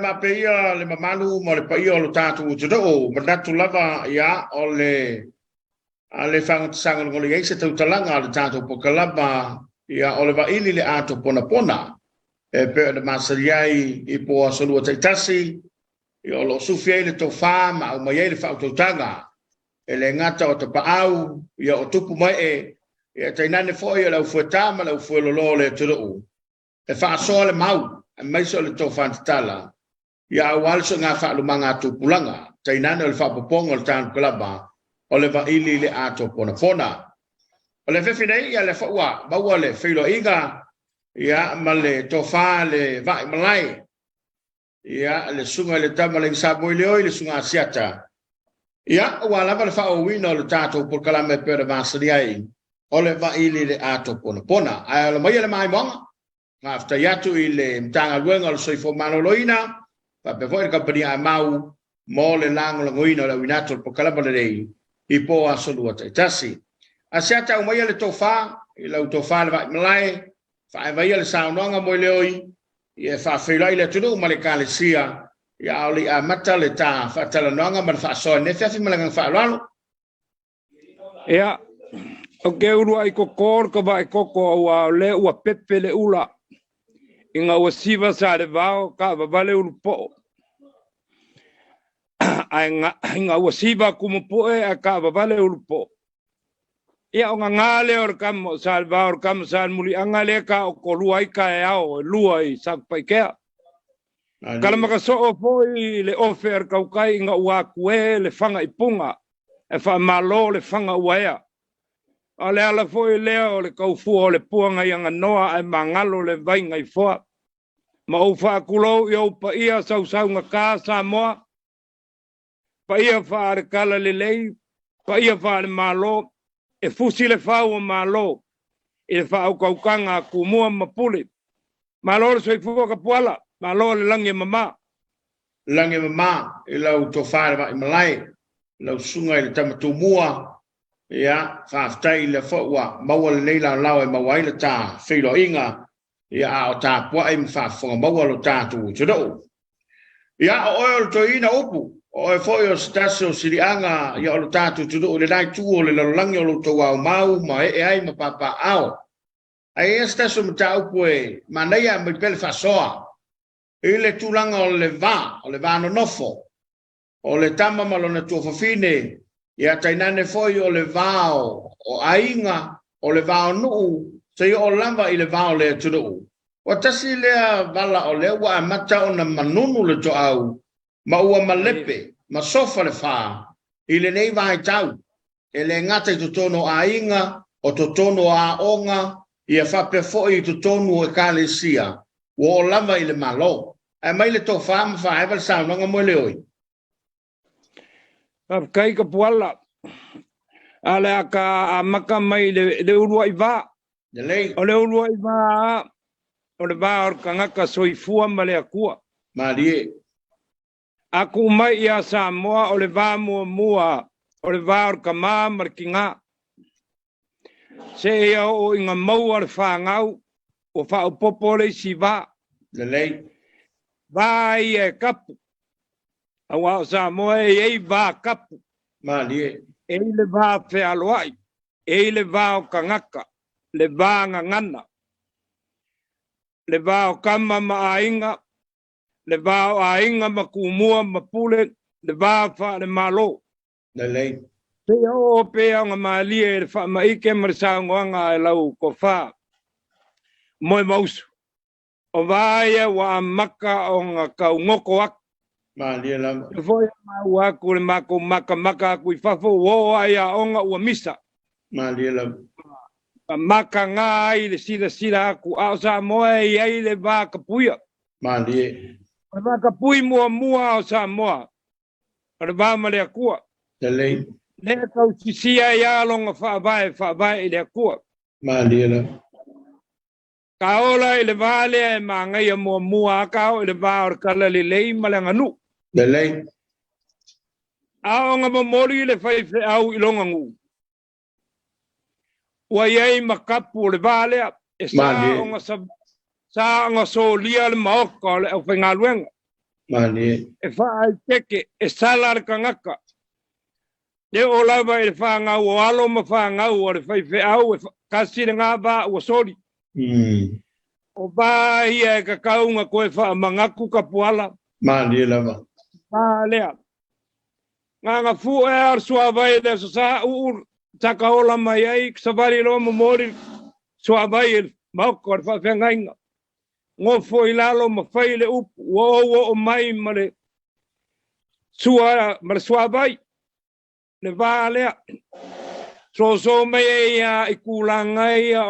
faapea ia le mamalu ma le paia o lo tatou atunuu, manatu lava ia o le a le faagatagolagolo i ai se tautalaga a le tatou polokalama, ia o le vaili le ato ponapona e pei ona masani ai i po aso lua taitasi, ia o lo o sufi ai le tofa ma aumai ai le faautautaga e le gata o tapaau, ia o tupu ma ee, ia tainane foi o le aufueta ma le aufuelolo o le atunuu e faasoa le mau aemaise o le tofa tatala, ia aua le soiga faalumaga a tupulaga, tainane o le faapopoga o le tatou kalama o le vaili i le ato ponapona. O le afiafi nei, ia lea foi ua maua le feiloaiga ia ma le tofa le vaai malae, ia le susuga i le tama le Samoa Leoi, le susuga Asiata, ia ua lava le faaauauina o le tatou polokalame e pei ona masani ai o le vaili i le ato ponapona. Ae alo maia le maimoaga, faafetai atu i le Matagaluega o le Soifua Maloloina faapea foi le kamupani Amau mo le lagolagoina o le auina atu o le polokalame lenei i po aso lua taitasi. Asiata, aumaia le tofa i lau tofa le vaai malae, faaevaia le saunoaga mo leoi, ia e faafeiloai le atunuu ma le ekalesia, ia a o le i amata le ta faatalanoaga ma le faasoa i lenei afiafi ma le agaga faaaloalo. Ia, o ke ulu ai koko le ka vai koko aua o le ua pepe le ula. Inga ua siva sa le vao ka vavale ulu po'o. Ai nga, inga ua siva kumu poe a ka vavale ulu po'o. Ia o ngā le o le kamo sa le vao le kamo sa le muli anga le ka o ko lua ai ka e ao e lua i Sakupaikea. Kala maka so o foi le ofe ar kaukai inga ua kue le whanga i punga e wha le whanga ua ea. O le ala foi lea o le kaufua o le puanga i anga noa e mangalo le vainga i foa. Ma ou whaakulou i au paia sausaunga ka Samoa. Paia wha le kala le lei, paia wha le malo, e fusi le whau o malo, i le whaaukau a kumua ma pule. Malo le soifua ka puala, malo le langi e mama. Langi mama i lau tofa le vaai malae, lau susuga i le tama tumua, ia faafetai i le foi ua maua lenei laolao e maua ai le ta feiloaiga, ia a o tapuai ma faafofoga maua lo tatou atunuu. Ia o oe o le toeaina upu, o oe foi o se tasi o siliaga ia o lo tatou atunuu i lenā itu o le lalolagi o lo outou aumau ma ee ai ma papaao. Ae i ai se tasi o mataupu e manaia aumai pea le faasoa i le tulaga o le va, o le va nonofo, o le tama ma lona tuafafine, ia tainane foi o le va o aiga, o le va o nuu, seia oo lava i le va o le atunuu. Ua tasi lea vala o lea ua amata ona manunu le toau ma ua malepe ma sofa le fā i lenei vaitau, e le gata i totonu o aiga, o totonu o aoga, ia faapea foi i totonu o ekalesia, ua oo lava i le Malo. Ae mai le tofa ma faaeva le saunoaga mo le oi. Faafetai ka puala. A le aka a maka mai le ulua i vā. Lelei. O le ulua i vā, o le vā o le kangaka soifua ma le akua. Malie. Aku mai ia Samoa o le vā mua mua, o le vā o le kamā ma le kinga. Se ia o inga maua le whāngau, o whaopopo le isi vā. Lelei. Vā ia e kapu. Aua o Samoa e ei vā kapu. Malie. E i le vā whealoai, e i le vā o kangaka, le vā ngangana, le vā o kama ma ainga, le vā o ainga ma kumua ma pule, le vā wha le malo. Lelei. Te o pe au ngā malie e le wha maike ma le saungoanga e lau ko wha. Moe mausu. O vaia wa maka o ngā kaungoko aku. Malie lava. Te foi mau aku le mako maka maka aku i fafo o ai a onga ua misa. Malie lava. Maka ngā ai le sila sila aku. A o Samoa e ai le vā kapuia. Malie. O le vā kapui mua mua o Samoa. O le vā ma le akua. Lelei. Le kau sisia i alonga whaavae whaavae i le akua. Malie lava. Ka ola i le vā lea e māngai a mua mua a ka o i le vā o le kala le lei ma le nganu. Lelei. A o ngā momori le whai wheau i longa ngu. Ua iai makapu o le vā lea e sa Malie. o ngā sa, sa o ngā solia le maoka o le au whaingaluenga. Malie. E faaiteke e sala le tagata. Le oo lava i le fanau o alo ma fanau a le faifeau e kasi le gava ua soli. O va ia e tatau ona toe faamanatu tapuala. Malie lava. Va lea. Gagafua e a le suavai i le Aso Sa uu takaola mai ai savali loa momoli suavai i le maota o le faafeagaiga. Nofo i lalo ma fai le upu ua ou oo mai ma le sua ma le suavai le va lea. Soso mai ai ia i tulaga ia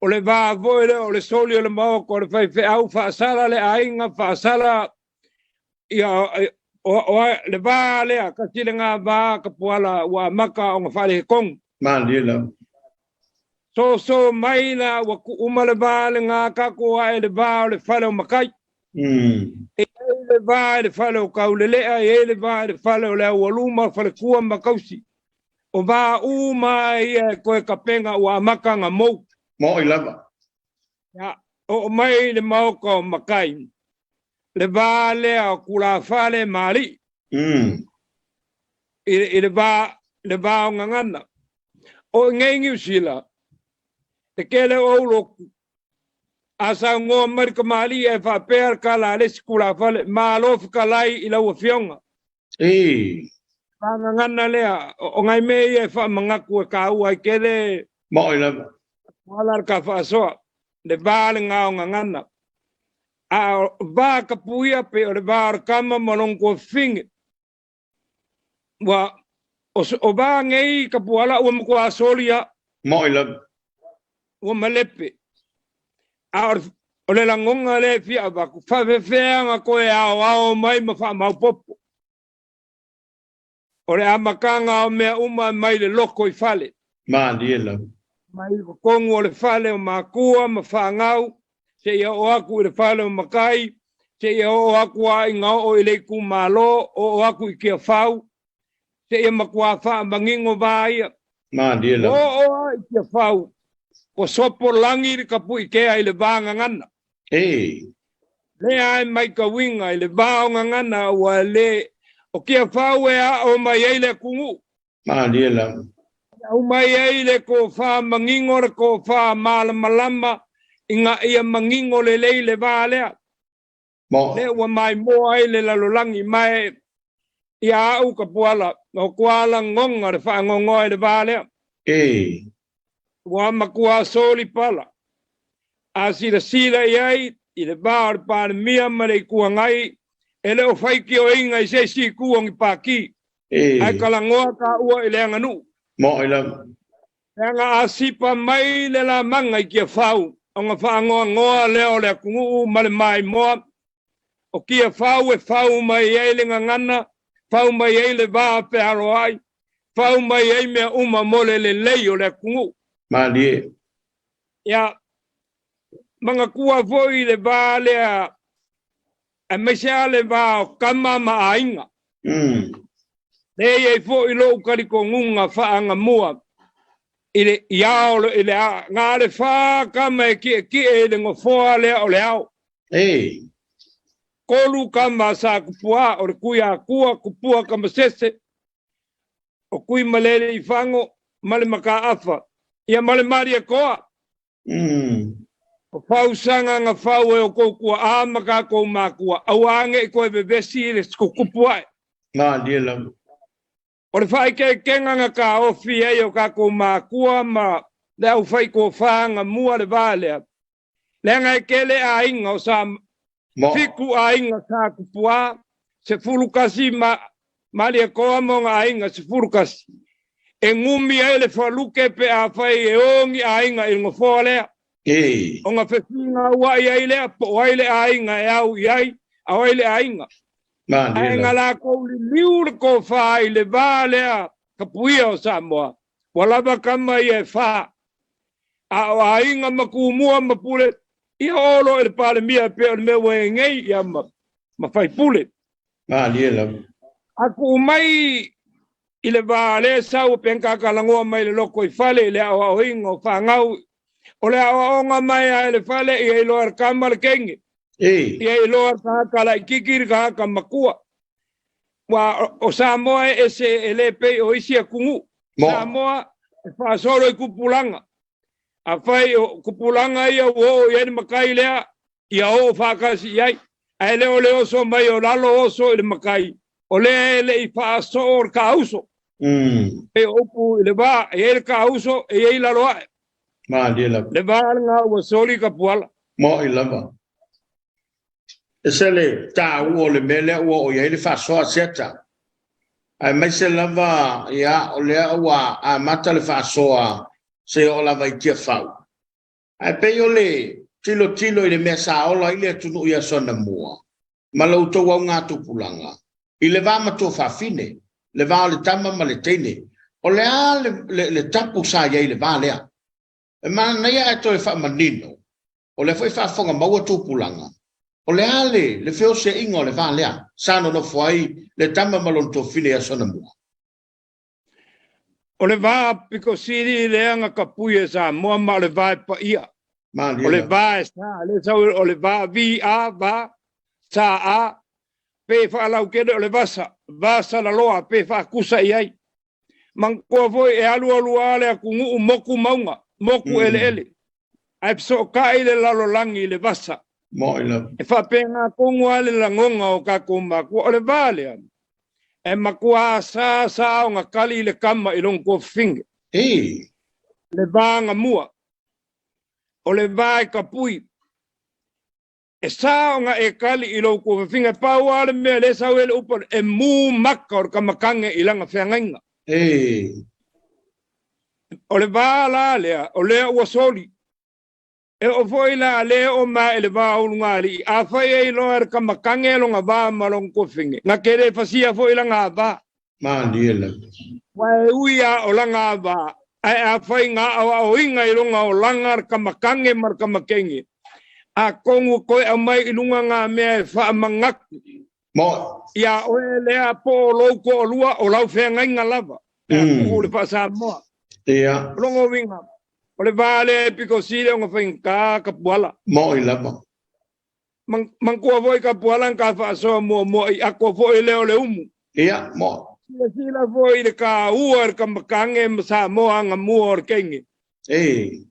o le va foi lea o le soli o le maota o le faifeau faasala le aiga faasala ia o le va lea kasi le gā va ka puala ua amata ona faaletonu. Malie lava. Soso mai la ua kuuma le va le gā kako ae le va o le fale o makai. E i ai le va i le fale o Kaulelea, e i ai le va i le fale o le Aualuma, Falekua ma Kausi. O va uma ia e koe kapenga ua amata ona mou. Mo'i lava. Ia, oo mai le maota o Makai, le va lea o Tulafale ma Alii. I le va, le va o Gagana. O inei Niu Sila, te kele o Aulotu, a saunoa mai le kamali'i ae faapea le tala a le isi tulafale, Malo fetalai i lau Afioga. E. Vagagana lea, o nai mea ia e faamanatu e taua ai tele. Mo'i lava. Ala le ka faasoa, le va le gao gagana. A o va kapuia pe o le va o le kama ma lona tuafafine. Ua o va nei kapuala ua matua soli a. Mo'i lava. Ua malepe. A o le lagona lea e fia avatu, faafefea ona toe aoao mai ma faamaopoopo. O le amataga o mea uma mai le loko i fale. Malie lava. Mai i totonu o le fale o matua ma fanau, seia oo atu i le fale o matai, seia oo atu a ina oo i le itumalo, oo atu i Tiafau, seia matua faamanino va ia. Malie lava. Oo a i Tiafau, ua sopo lagi le tapuikea i le va gagana. E. Lea e matauina i le va o gagana ua le o Tiafau e ao mai ai le atunuu. Malie lava. E aumai ai le tofa manino le tofa malamalama ina ia manino lelei le va lea. Mo. Lea ua maimoa ai le lalolagi mae ia au ka puala o kuala ngonga le faangongoa i le va lea. E. Ua matua soli pala. A silasila i ai i le va o le Palemia ma le Itu Agai, e le o faitioina i se isi itu o ni pākī, E. ae talanoa taua i le aganuu. Mo'i lava. Leaga a sipa mai le lamaga i Tiafau, ona faanoanoa lea o le atunuu ma le maimoa o Tiafau e fau mai ai le gagana, fau mai ai le va fealoai, fau mai ai mea uma mo le lelei o le atunuu. Malie. Ia, manatua foi le va lea, aemaise lava le va o tama ma aiga. Lea e i ai foi lou talitonuga faagamua i le i ao i le na le fa tama e tietie i le nofoa lea o le ao. E. Tolu tama sa tupuā o le Tuiatua, Tupua Tamasese, o Tuimalealiifano ma le Mataafa, ia ma le Malietoa. O fausaga na fau e o tou tuaa ma tatou matua, aua ne i toe vevesi i le tutupu ae. Malie lava. O le faaikeikega na taofi ai o tatou matua ma le aufaitofa na mua le va lea, leaga e tele aiga o sa Mo. fitu aiga sa tupuā, 11 ma Malietoa ma ona aiga 11. E gumi ai le faluke pe afai e o ni aiga i le nofoa lea. E. Ona fefinauai ai lea po o ai le aiga e au i ai, a o ai le aiga. Malie Ae na lava. latou liliu le tofa i le va lea tapuia o Samoa, ua lava tama ia e fa. A o aiga ma tumua ma pule, ia o loa i le Palemia e pei o le mea ua i ai nei, ia ma faipule. Malie lava. A tuu mai i le va lea sau pe kakalanoa mai le loko i fale i le aoaoina o fanau, o le aoaoga mai lava i le fale ia iloa e le tama le teine. E. Ia iloa le tagata laitiiti i le tagata matua. Ua o Samoa e ese e le pei o isi atunuu. Mo. Samoa e faasolo i tupulaga. Afai o tupulaga ia ua oo i ai le matai lea, ia oo faatasi i ai. Ae le o le oso mai o lalo oso i le matai, o lea e le i faasoo le taauso. Pei o upu i le va, e i ai le taauso, e i ai lalo ae. Malie lava. Le va lena ua soli ka puala. Mo'i lava. E se le taua o le mea lea ua oo i ai le faasoa Asiata. Aemaise lava, ia, o lea ua amata le faasoa seia oo lava i Tiafau. Ae pei o le tilotilo i le mea sa ola ai le atunuu i aso anamua, ma lo outou augatupulaga, i le va matuafafine, le va o le tama ma le teine, o le a le, le, le tapu sa i ai i le va lea? E manaia ae toe faamanino, o lea foi e faafofoga maua tupulaga, o le a le, le feoseaiga o le va lea sa nonofo ai le tama ma lona tuafafine i aso anamua? O le va pito sili lea na tapui e Samoa ma o le va e paia. O le va e sa, le sau o le va V-A, va, sa A, pe faalautele o le vasa, vasa laloa pe faakusa i ai. Manatua foi e alualu lava le atunuu motu mauga, motu eleele, ae fesootai le lalolagi i le vasa. E faapena tonu lava le lagona o tatou matua, o le va lea e matua sa sa ona tali le tama i lona tuafafine. Le va gamua, o le va e tapui. E sa ona e tali i lou tuafafine, pau lava le mea lea e sau ai le upu, e mu maka o le tamakange i lana feagaiga. O le va la lea, o lea ua soli. E oo foi la le oo mai i le va o Ulugalii, afai e iloa e le tamakange lona va ma lona tuafafine, na te le fasia foi lana va. Malie lava. Ua e ui a o lana va, ae afai na aoaoina i lona olaga le tamakange ma le tamakenge, atonu toe aumai i luga ngā mea e faamanatu iā oe lea po o lou toalua o lau feagaiga lava, pe a tuu le faa-Samoa. O lona uiga, o le va lea e pito sili ona faigata ka puala. Mo'i lava. Manatua foi ka puala na ka faasoa muamua i ato foi lea o le umu. Ia, mo'i. Silasila foi i le taua o le tamakange ma Samoa agamua o le kenge.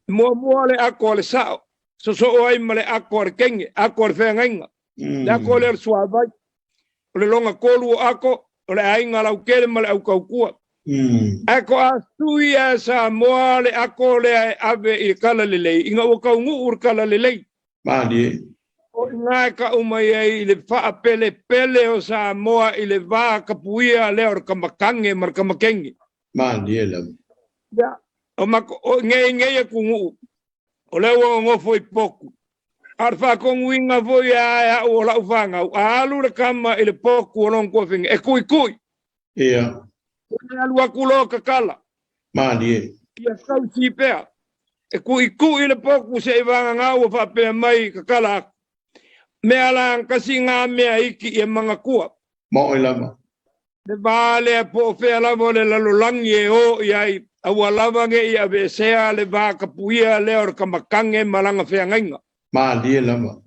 Muamua le ato a le sa'o, sosoo ai ma le ato a le kenge, ato a le feagaiga. Le ato lea o le suavai. O le lona tolu o ato, o le aiga lautele ma le autautua. Ae to'a sui a e Samoa le ato lea e ave i le talalelei, ina ua taunuu le talalelei. Malie. O i ina e tau mai ai i le faapelepele o Samoa i le va tapuia lea o le tamakange ma le tamakenge. Malie lava. Ia, o mako, o nei nei atunuu, o lea ua nonofo i potu. A o le faatonuina foi a e au o lau fanau, a alu le tama i le potu o lona tuafafine, e tuitui. E alu atu loa tatala. Malie. Ia tausi pea. E tuitui le potu se i vagana ua faapea mai tatala atu. Mea la kasi ngā mea iki i e manatua. Mo'i lava. Le va lea po o fea lava o le lalolagi e o i ai, a ua lava ne i aveesea le va tapuia lea o le tamakange ma lana feagaiga. Malie lava.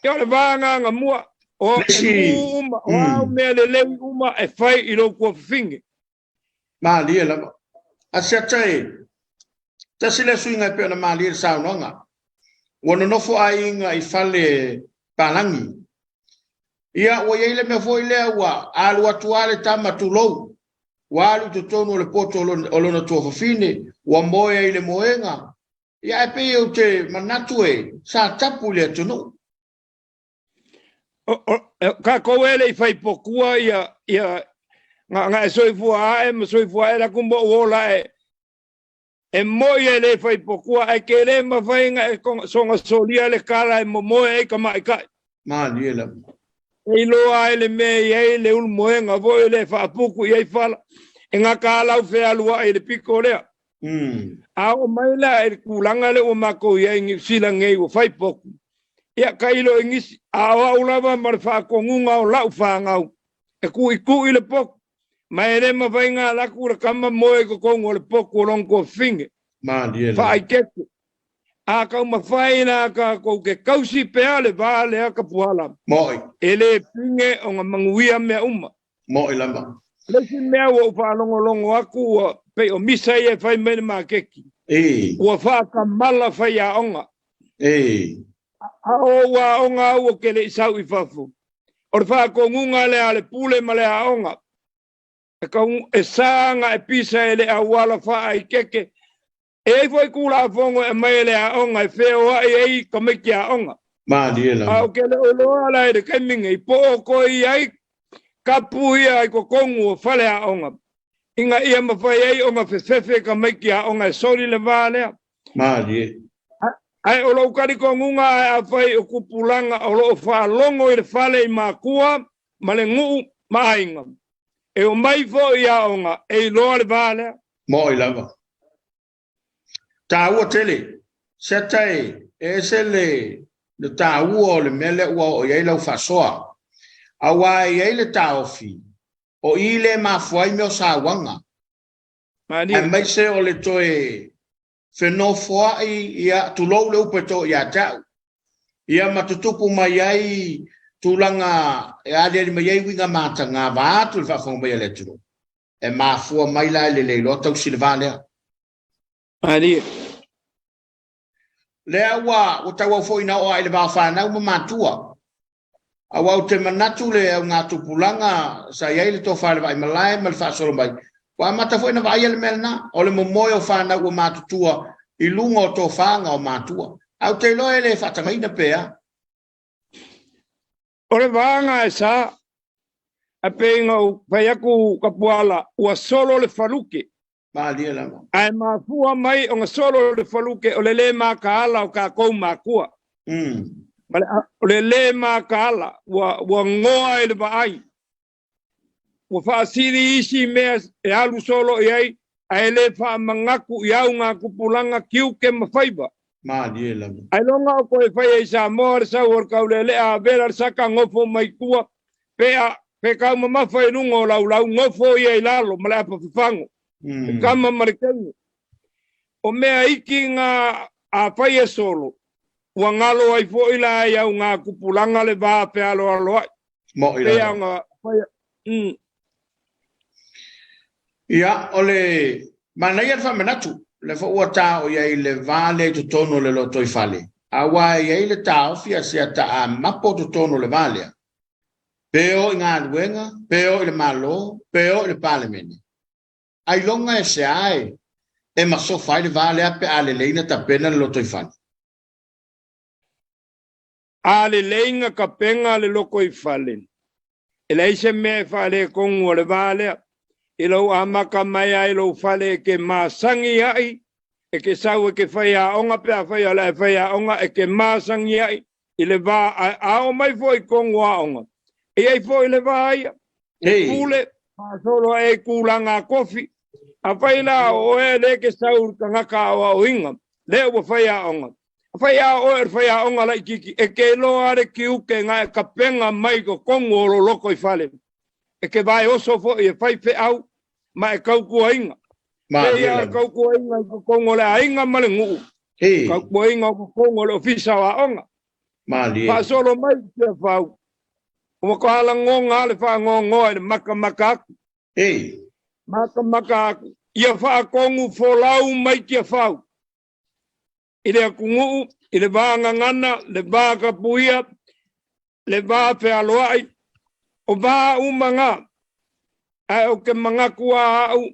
Ia o le va agaga mua, o e mū uma, o āu mea lelei uma e fai i lou tuafafine. Malie lava. Asiata e, tasi lea suiga e pei ona malie le saunoaga. Ua nonofo aiga i fale palagi. Ia, ua i ai le mea foi lea ua alu atu lava le tama tulou, ua alu i totonu o le poto o lona tuafafine, ua moe ai i le moega. Ia, ae pei ou te manatu e, sa tapu i le atunuu. Kākou e le i fai potua ia, ia, nga, nga e soifua ae ma soifua ae la ku mo o ola e, e moi e le fai potua ae ke le mawhai nga e songa solia le kala e momoe ai ka maikai. Malie lava. E iloa ai le mea i ai le ulu moenga foi le faapuku i ai fala. E ngā ka lau whea i le piko lea. A oo mai la i le tulaga lea ua matou i ai i Niu Sila nei ua fai potu, ia tailo i nisi, a o au lava ma le faatonuga o lau fanau, e tuitui le potu, ma e le mafai ona alu atu le tama moe i totonu o le potu o lona tuafafine. Malie lava. Faaeteete. A taumafai la tatou ke tausi pea le va lea Tapuala. Mo'i. E le pine o na manuia mea uma. Mo'i lava. Le isi mea ua ou faalogologo atu ua pei o misa ia e fai mai le maketi. E. Ua faatamala faiaoga. E. A o ou aoga au ou te le i sau i fafo. O le faatonuga lea a le pule ma le aoga. E, kau, e sa na e pisa e le auala faaikeke. E ai foi Tulafono e aumai e le aoga e feoai ai tamaiti aoga. Malie A lava. ou te le o iloa la i le taimi nei, po o toe i ai kapu ia i totonu o fale aoga, ina ia mafai ai ona fefefe tamaiti aoga e soli le va lea. Malie. Ae o lou talitonuga ae afai o tupulaga o lo o faalogo i le fale i makua ma le nuu ma aiga, e omai foi i aoga e iloa le va lea. Mo'i lava. Taua tele. Seta e, e ese le, le taua o le mea lea ua oo i ai lau faasoa. Aua e i ai le taofi, o i le mafua ai mea o sauaga. Malie. Aemaise o le toe fenofoai, ia, tulou le upu e to ia te au. Ia ma tutupu mai ai tulaga e aliali mai ai uiga matagā vaeatu le faafofoga mai a le atunuu. E mafua mai la i le le iloa tausi le va lea. Malie. Lea ua tauau foi na oo ai le va o fanau ma matua. Aua ou te manatu le augatupulaga sa i ai le tofa i le Vaaimalae ma le faasolo mai, ua amata foi ona vaaia le mea lena, o le momoe o fanau ua matutua i luga o tofaga o matua. Ae ou te iloa e le faatagaina pe a. O le vaega e sa, ae pei ona ou fai atu Tapuala, ua solo le faluke. Malie lava. Ae mafua mai ona solo le faluke o le lē mataala o tatou matua. Ma le, o le lē mataala ua, ua goa i le vaai. Ua faasili isi mea e alu solo i ai, ae le faamanatu i auga tupulaga tiute ma faiva. Malie lava. Ailoga o toe faia i Samoa le sau o le taulelea a vela le saka gofo mai tua, pe a, pe taumamafa i luga o laulau, gofo ia i lalo ma le apa fafago, le tama ma le teine. O mea iki nga a fai e solo, ua galo ai foi la i auga tupulaga le va fealoaloai. Mo'i Pei lava. ona faia, Ia, o le manaia le faamanatu, lea foi ua ta o i ai le va lea i totonu o le lotoifale, aua e i ai le taofi a sea a mapo totonu o le va lea, pe o i galuega, pe o i le Malo, pe o i le Palemene. Ailoga e sea e, e masofa ai le va lea pe a lelei na tapena le lotoifale. A lelei na tapena le lotoifale, E leai se mea e faaletonu o le va lea, i lou amata mai lava i lou fale e te masani ai, e te sau e te faiaoga pe afai o le a e faiaoga, e te masani ai i le va, ae a oo mai foi i totonu o aoga, e i ai foi le va ia, e pule, faasolo ae i tulaga kofi. Afai la o oe lea e te sau i le tagata aoaoina, lea ua faiaoga, Afai a oe o le faiaoga laitiiti, e te iloa le tiute na e tapena mai i totonu o lou loto i fale. E te vaeoso foi e fai feau ma e tautuaina. Pei a o le tautuaina i totonu o le aiga ma le nuu, tautuaina o totonu o le ofisa o aoga. Faasolo mai i Tiafau, ua matua lagona lava le faanoanoa i le matamata atu. Matamata atu, ia faatonu folau mai Tiafau. I le atunuu, i le va gagana, le va tapuia, le va fealoai, o va uma na, ae ou te manatu a au,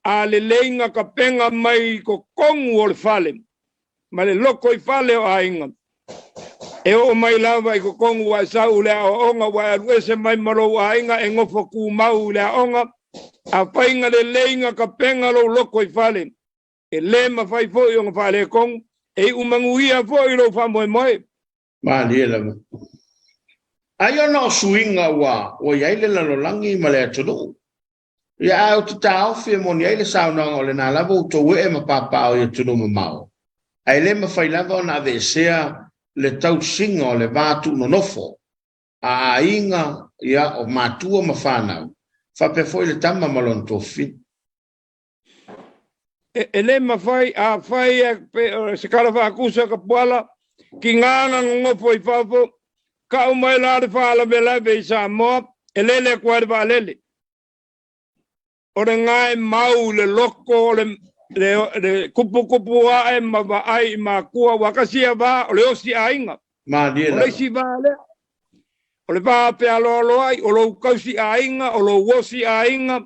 a lelei na tapena mai i totonu o le fale, ma le loko i fale o aiga, e oo mai lava i totonu ua e sau i le aoaoga, ua e alu ese mai ma lou aiga e nofo tumau i le aoga, afai na lelei na tapena lou loko i fale, E le mafai foi ona faaletonu, e iu manuia foi lou faamoemoe. Malie lava. Ai ona o suiga ua ua i ai le lalolagi ma le atunuu. Ia ae ou te taofi e moni ai le saunoaga o lena lava ua outou ee ma papaaao i atunuu mamao, ae le mafai lava ona aveesea le tausiga o le va tuunonofo a aiga, ia, o matua ma fanau, faapea foi le tama ma lona tofi. E lē mafai, afai e pe o se kala faakusa ka puala, kiga gagogofo i fafo, ka'u mai la le faalavelave i Samoa, e lele aku ai le vaalele. O le gae mau i le loko o le le le kupukupu a'e ma vaai i makua ua kasi ia va o le osi aiga. Malie O le lava. isi va lea, o le va fealoaloai, o lou kausi aiga, o lou osi aiga,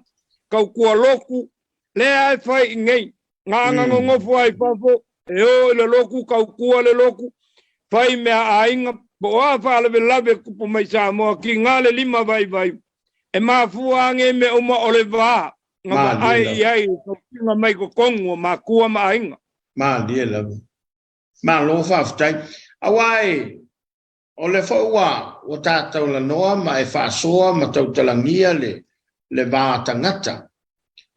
kaukua loku, lea e fai i nei. Gaga gogofo ai fafo, e o i le loku, kaukua le loku, fai mea aiga, po o a faalavelave kupu mai Samoa, kiga le lima vaivai. E mafua age mea uma o le va, na Malie vaai lava. i ai i tausiga mai totonu o makua ma aiga. Malie lava. Malo faafetai. Aua e, o lea foi ua tatalanoa ma e faasoa ma tautalagia le va tagata.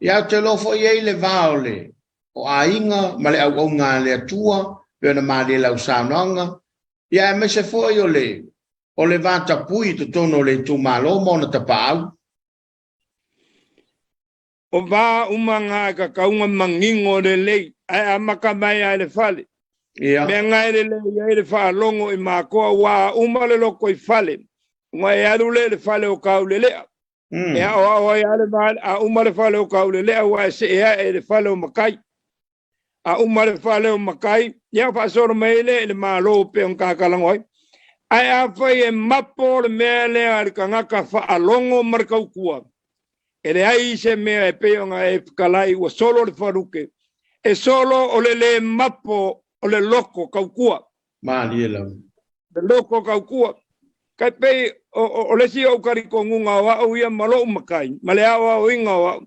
Ia, ou te iloa foi e i ai le va o le o aiga ma le auauna a le Atua, pei ona malie lau saunoaga, ia aemaise foi o le va tapui i totonu o le itumalo ma ona tapaau. O va uma ga e kakauga manino lelei, ae amata mai lava i le fale. Mea ga e lelei ai le faalogo i makoa ua uma le loko i fale, ona e alu lea i le fale o Kaulele'a. E aoao ai lava le va, a uma le fale o Kaulele'a ua e see ae i le fale o Makai. A uma le fale o Makai, ia faasolo mai ai lea i le Malo pei ona tatalago ai. Ae afai e mapo le mea lea a le tagata faalogo ma le tautua, e leai se mea e pei ona e fetalai ua solo le faluke, e solo o le lē mapo o le loko tautua. Malie lava. Le loko tautua. Kai pei o le isi ou talitonuga o a'u ia ma lo'u matai ma le aoaoina o a'u,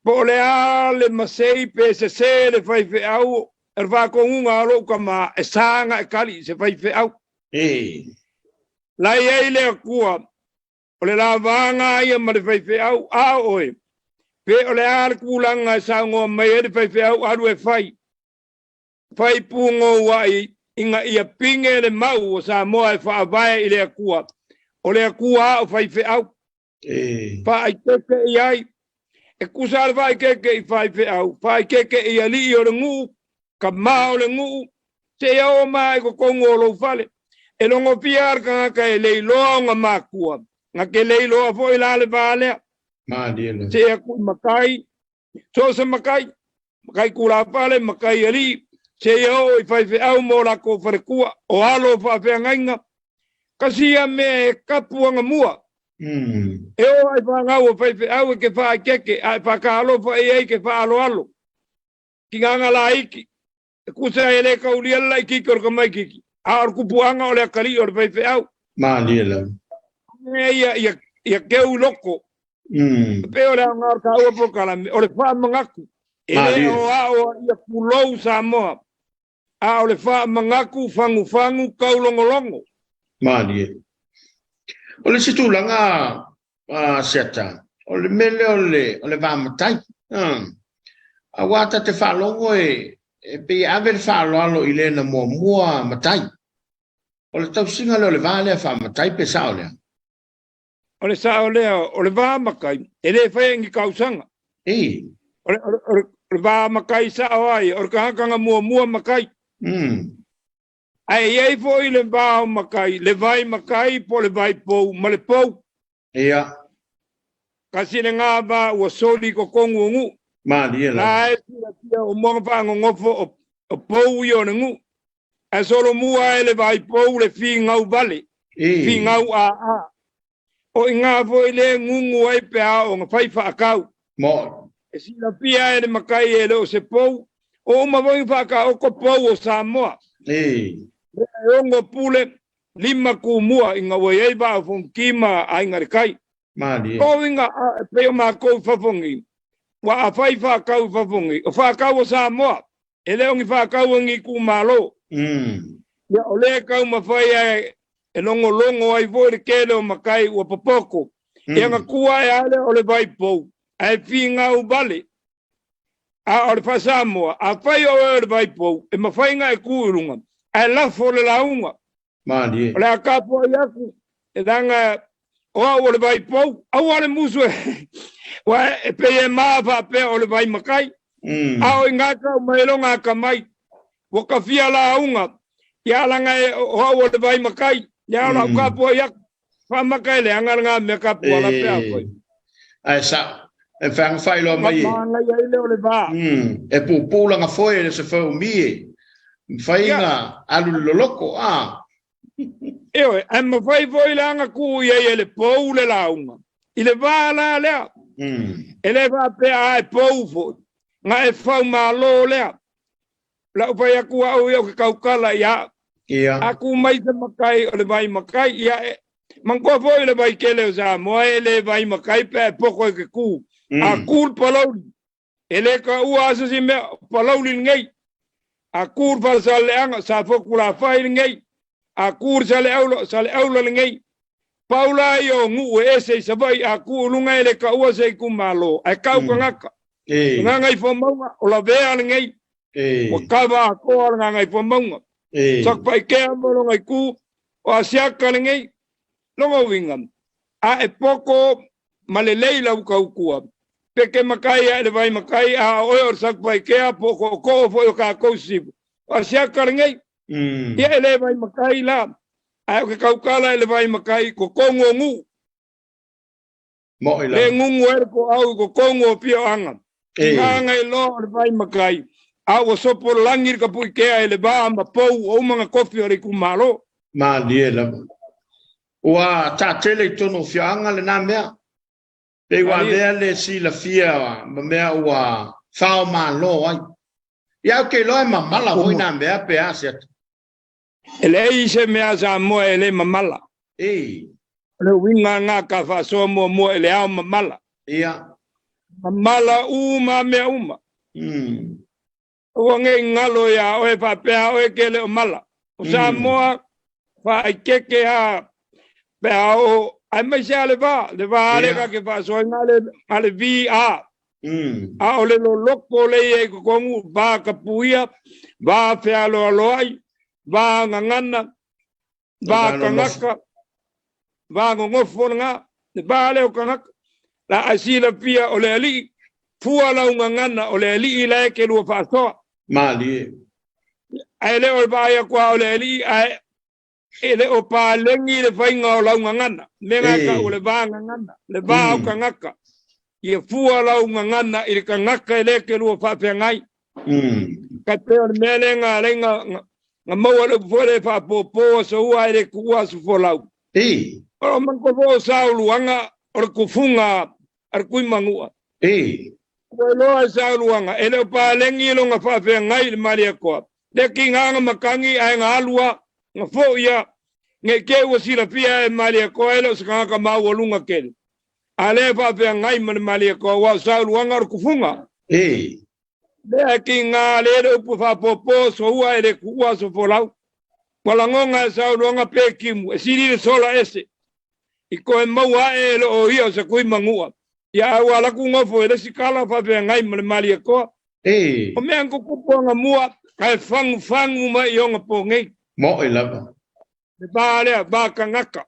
po o le a le masei pe sesē le faifeau, o le faatonuga a lo'u tamā e sa agaʻe tali i se faifeau. La i ai le Atua o le lavaga ia ma le faifeau a oe, pe o le a le tulaga e saunoa mai ai le faifeau alu e fai. Fai pugouaʻi ina ia pine le mau o Samoa e faavae i le Atua, o le Atua aʻo faifeau. Faaikeke i ai, e tusa le faaikeke i faifeau, faaikeke i alii o le nuu, tamā o le nuu, seia oo mai i totonu o lou fale. E logofia le tagata e le iloa ona makua, na te le iloa foi la le va lea. Malie lava. Seia kui matai, so o se matai, matai tulafale, matai alii, seia oo i faifeau ma o latou faletua, o alo o faafeagaiga, kasi ia mea e kapu agamua. E oo lava i fanau o faifeau e te faaeteete ae faatalofa i ai ke faaaloalo. Tigaga laiti, e tusa e le taulia le laitiiti o le tamaitiiti, a o le tupuaga o le atalii o le faifeau. Malie lava. Mea ia ia keu loko. E pei o le aoga o le taua polokalame, o le faamanatu. E le Malie. o ao ia pulou Samoa, a o le faamanatu fagufagu taulogologo. Malie. O le isi tulaga a Seata, o le mea lea o le va matai. Aua ta te faalogo e pei e ave le faaaloalo i le na muamua matai. O le tausiga lea o le va lea faamatai pe sao lea? O le sao lea, o le va matai, e lē faia i ni tausaga. O le va matai sao ai, o le tagata na muamua matai. Ae i ai foi le va o matai, le vai matai po o le vai pou ma le pou. Kasi lena va ua soli i totonu o nuu. Malie lava. La e silafia o moga faagogofo o pou ia o le nuu. Ae solomua ai le vai pou le figau vale, figau aa. O iga foi le gugu ai pe a o na fai faakau. Mo. E silafia e le matai e le o se pou, o uma foi faakaoko pou o Samoa. E 6 pule, 5 kumua ina ua i ai vaa o Fonoti ma Aiga i le Tai. Malie. O uiga e pei o makou i fafo nei, ua a fai faakau i fafo nei, o faakau o Samoa, e le o ni faakau o ni itumalo. Ia o lea e taumafai ai e logologo ai foi le tele o matai ua popoto. Ia na tua ae lava lea o le vai pou, ae figau vale. A o le faa-Samoa, afai o oe o le vai pou, e mafai ona e tu i luga, ae lafo le lauga. Malie. O le a tapuai aku, e leaga o au o le vai pou, aua le musu e, ua e pei e maa faapea o le vai matai. A o i gaka uma e loga akamai, ua kafia lauga, ia laga e o au o le vai makai, ia o lau kapuai aku, faamaka e leaga lena mea kapuala pe afai. Ae sa'o, e feagafai loa mai e. Magaia ai lea o le va. E pupū laga foe le se foe umi e mafai ona alu i le loloko a. Ioe, ae mafai foi la ona tuu i ai e le pou le lauga i le va la lea. E le faapea a e pou foi, na e faumalo lea. Lau fai atu au ia o ke kaukala ia. Ia. A ku mai se makai o le vai makai ia e manatua foi le vai kele o Samoa e le vai makai pe a e poko i ke ku. A ku le palauli. E le kaua asa si mea o palauli lenei. A ku le falesaleleaga sa fokulafai lenei. A ku le saleaula o saleaula lenei. Pau la ia o nuu e ese i Savaii a ku i luga e le kaua se itumalo ae kau kagaka. O Gagaifomauga o lavea lenei. Ua kava atoa le Gagaifomauga. Satupaitea ma lona itu o Asiata lenei. Lona uiga, a e poto ma lelei lau tautua, pe te matai ae le vai matai a o oe o le Satupaitea po o tootoo foi o tatou sisifo, o Asiata lenei. Ia e le vai matai la, ae o ke tautala i le vai matai i totonu o nuu. Moʻi Le lava. gugu ai le toau i totonu o afioaga. I ngā iloa o le vai matai, a ua sopo lagi le Tapuikea i le va ma pou o uma na tofi o le itumalo. Malie lava. Ua taatele i totonu o afioaga lena mea. Pei ua Malie. avea le silafia ma mea ua faomalo ai. Ia ou te iloa e mamala foi nā mea pe a se atu. E leai se mea Samoa e le mamala. O le uiga lena ka faasoa muamua i le ao mamala. Ia. Mamala uma mea uma. Aua nei galo iā oe faapea oe ke le o mala. O Samoa faaikeke a pe a o aemaise a le va, le va le ka ke faasoaina le a le VA. A o le loloko le ia i totonu va kapuia, va fealoaloai, va gagana, va kagaka, va gogofo lena, le va lea o kagaka. La ae silafia o le alii, fua lau gagana o le alii la e ke lua faasoa. Malie. Ae le o le vaai atu a o le alii, ae e le o palegi le faiga o lau gagana. Mea nga tau o le va gagana, le va o kagaka. Ia fua lau gagana i le kagaka e le ke lua faafeagai. Ka pei o le mea lea nga alai nga maua le upu foi lea e faapopo aso ua e le tuua aso folau. O manatua foi o sauluaga o le tufuga a le Tuimanua. Ua iloa e sauluaga e le o palegi lona faafeagai i le Malietoa. Le tiga na matagi ae na alu a, na foi a, nei te ua silafia e Malietoa e le o se tagata maualuga tele. A lea e faafeagai ma le Malietoa aua o sauluaga o le tufuga. Lea e tiga le le upu faapopo soua e le tuua aso folau. Ua lagona e sauluaga pe timu e sili le sola ese. I koe maua ae e loo ia o se Tuimanua. Ia ae ua alaku gofo e le isi kala faafeagai ma le Malietoa. O mea na tutupu anamua ae fagufagu mai i ona po nei. Moʻi lava. Le va lea, va kagaka.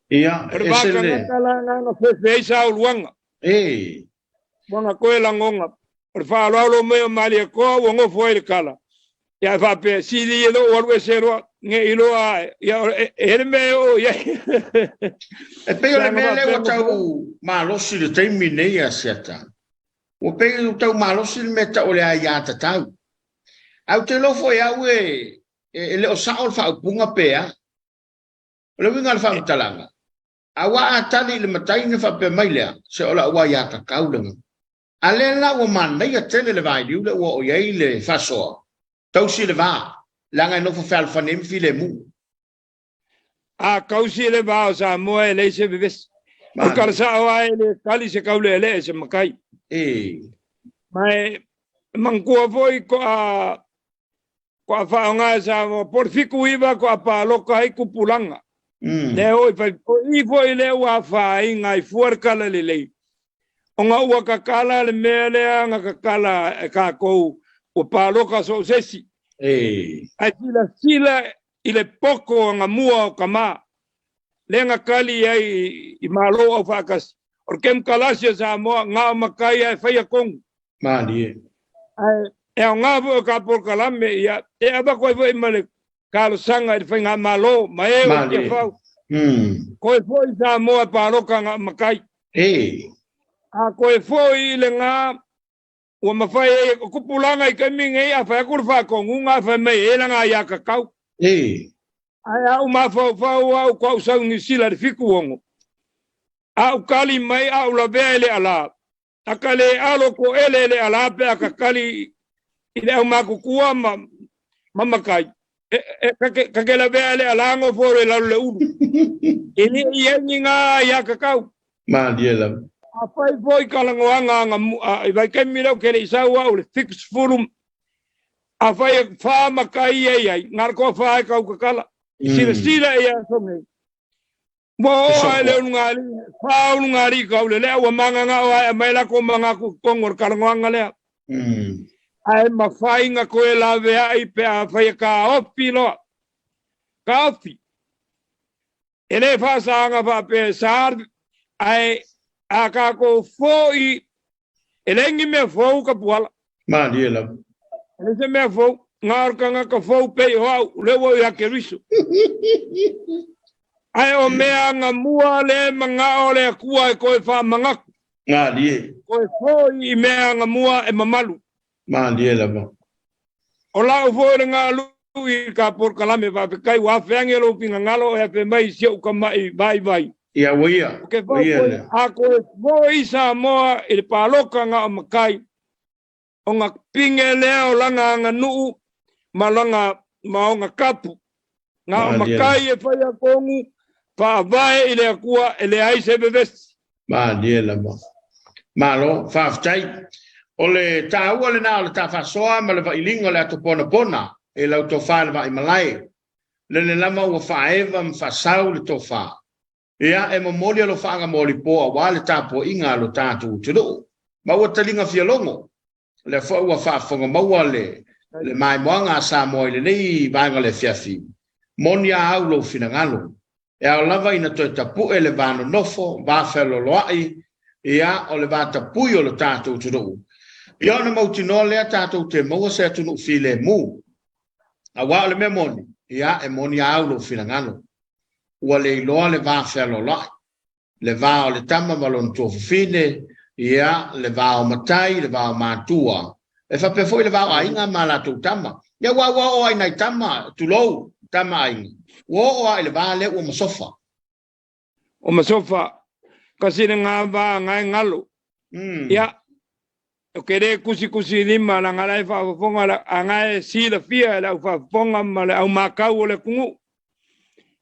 Ia, O le va ese le. kagaka la na na fefe ai sauluaga. Ua na koe lagona. O le faaaloalo mai o Malietoa ua gofo ai le kala. Ia e faapea, sili e loo alu ese loa, nge i loa ae. Ia e hele mea e oo i ai. E pei o le Leaga mea lea faapea ua tau gofo. malosi i le taimi nei a Asiata. Ua pei ua tau malosi le mea tau o le aiatatau. Ae ou te iloa foi au e le o sao le faaupuga pe a. O le uiga o le faamatalaga, aua a tali i le matai ona faapea mai lea, se o lau aiatatau lena. A lea la ua manaia tele le vailiu lea ua oo i ai le faasoa, tausi le va, leaga e nofo fealofani ai ma filemu. A tausi le va o Samoa e leai se vevesi. O le tala sao lava e le tali se tauleelee se matai. Ma e manatua foi toa toa faaaoga e Samoa po o le 79 toa paloka ai tupulaga. Lea oi fai o i foi lea ua afaina ai fua le tala lelei. Ona ua tatala le mea lea na tatala e tatou ua paloka so o se isi. Ae silasila i le poto anamua o tama lea na tali ai i Malo Aufaatasi. O le kemukalasi a Samoa, gao makai ae faia kogu. Malie. Ae e aoga foi o ka polokalame, ia, e avatu ai foi ma le talosaga i le faigamalo ma e o Tiafau. Koe foi Samoa e paloka gao makai. E. A koe foi i le gā, ua mafai ai o tupulaga i taimi nei, a fai atu le faatonuga, a fai mai e lana ia tatau. E. Ae a ou mafaufau au ko au sau i Niu Sila i le 76, a ou tali mai a ou lavea i le alā, a ka le alo ko ele le alā pe a ka tali i le aumatutua ma, ma makai. E, e, ka ke, ka ke lavea i le alā nofo le lalo le ulu. E le i ai ni ngā ia kakau. Malie lava. A fai foi ka lagoaga aga i vaitaimi lea ou te le i sau au i le 70, a fai e wha makai ia i ai, ngā koa wha e kau kakala. I silasila i aso nei. Ua oo ae le ulugalii, wha ulugalii kau le lea, ua manganga o ae mai lako manga ku kongo le kalagoaga lea. Ae mawhainga koe lawe ai pe a whai ka ofi loa. Ka ofi. E le faasaga faapea e sa ae a kākou foʻi e leai ni mea fou ka puala. Malie lava. E leai se mea fou, na o le tagata fou pei o au, lea ua ou ia Keriso. Ae o mea agamua lea e manao le Atua e toe faamanatu. Malie. Toe foʻi i mea agamua e mamalu. Malie lava. O lau foi le galui i ka polokalame faafetai ua afeage lou finagalo e afe mai i si ou tamaʻi vaivai. Ia ua ia. O ke fau foi a koe foi Samoa i le paloka ga o makai o ga pinge lea o lana aganuu ma lana ma ona kapu. Ga o makai e fai a kogu faavae i le Atua e leai se vevesi. Malie lava. Malo, faafetai. O le taua lena o le ta faasoa ma le vailiga o le ato ponapona e lau tofa i le vaimalae. Lele lava ua faaeva ma faasau le tofa. Ia, e momoli alofaaga mo lipo aua le tapuaiga a lo tatou atunuu. Ma ua taliga fialogo. O lea foi ua faafofoga maua le le maimoaga a Samoa i lenei vaega o le afiafi. Moni a au lou finagalo. E ao lava ina toe tapu'e le va nonofo, va fealoaloa'i, ia, o le va tapui o lo tatou atunuu. Ia ona mautinoa lea tatou te maua se atunuu filemu. Auā o le mea moni, ia, e moni a au lou finagalo. Ua le iloa le va fealoaloa'i. Le va o le tama ma lona tuafafine, ia, le va o matai, le va o matua. E faapea foi le va o aiga ma latou tama. Ia, aua ua oo lava i nai tama, tulou, tama aiga. Ua oo lava i le va lea ua masofa. Ua masofa, kasi le nga va ngae galo. Ia, o ke le kusikusi lima laga la e faafofoga la aga e silafia e le aufaafofoga ma le aumakau o le atunuu.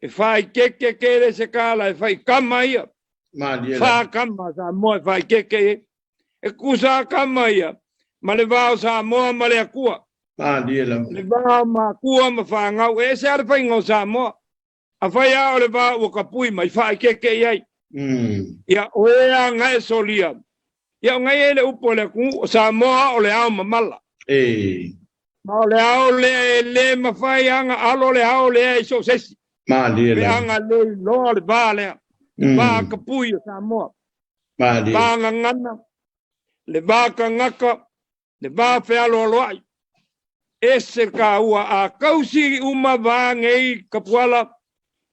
E faaikeke le se kala e faikama ia. Malie Whā kama Samoa e whaikeke e. E kusa kama ia ma le va o Samoa ma le Akua. Malie lava. Le va o makua ma whāngau. E ese a le whainga o Samoa. A whai a o le va ua kapui mai whaikeke i ai. Ia o e a ngae solia. Ia o ngai e le upu o le atunuu o Samoa o le ao mamala. E. Ma o le ao lea e le mafai aga alo le ao lea i so o se isi. Malie Pe lava. aga le iloa le va lea. Le va kapui o Samoa. Malie. Va gagana, le va tagata, le va fealoaloai. Ese ka ua a kausi uma va nei kapuala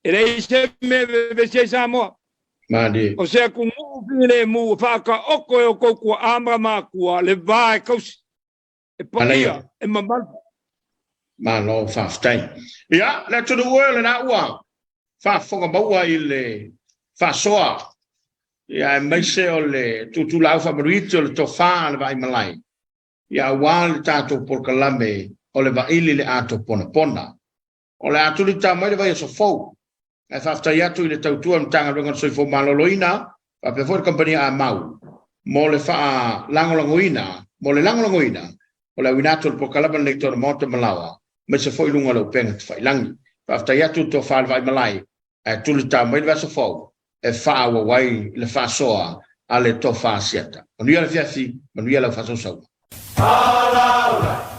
e leai se mea e vevesi ai Samoa. Malie. O se atunuu filemu e faataoto e outou tuaa ma matua le va e kausi, e paia, e mamalu. Malo faafetai. Ia, le atunuu e o lena ua faafofoga maua i le faasoa, ia aemaise o le tuutuulaau faamanuiti o le tofa a le Vaaimalae, ia aua le tatou polokalame o le vaili le ato ponapona. O le a tulita mai le vaiaso fou. Ae faafetai atu i le tautua a le Matagaluega o le Soifua Maloloina faapea foi le Kamupani a Mau mo le faalagolagoina, mo le lagolagoina o le auina atu o le polokalame lenei i totonu o Maota ma Laoa, aemaise foi i luga o le upega tafailagi. Faafetai atu i le tofa a le Vaaimalae ae tulita mai le vaiaso fou e faaauau ai le faasoa a le tofa Asiata. Manuia le afiafi, manuia lau faasausauga. Alaula.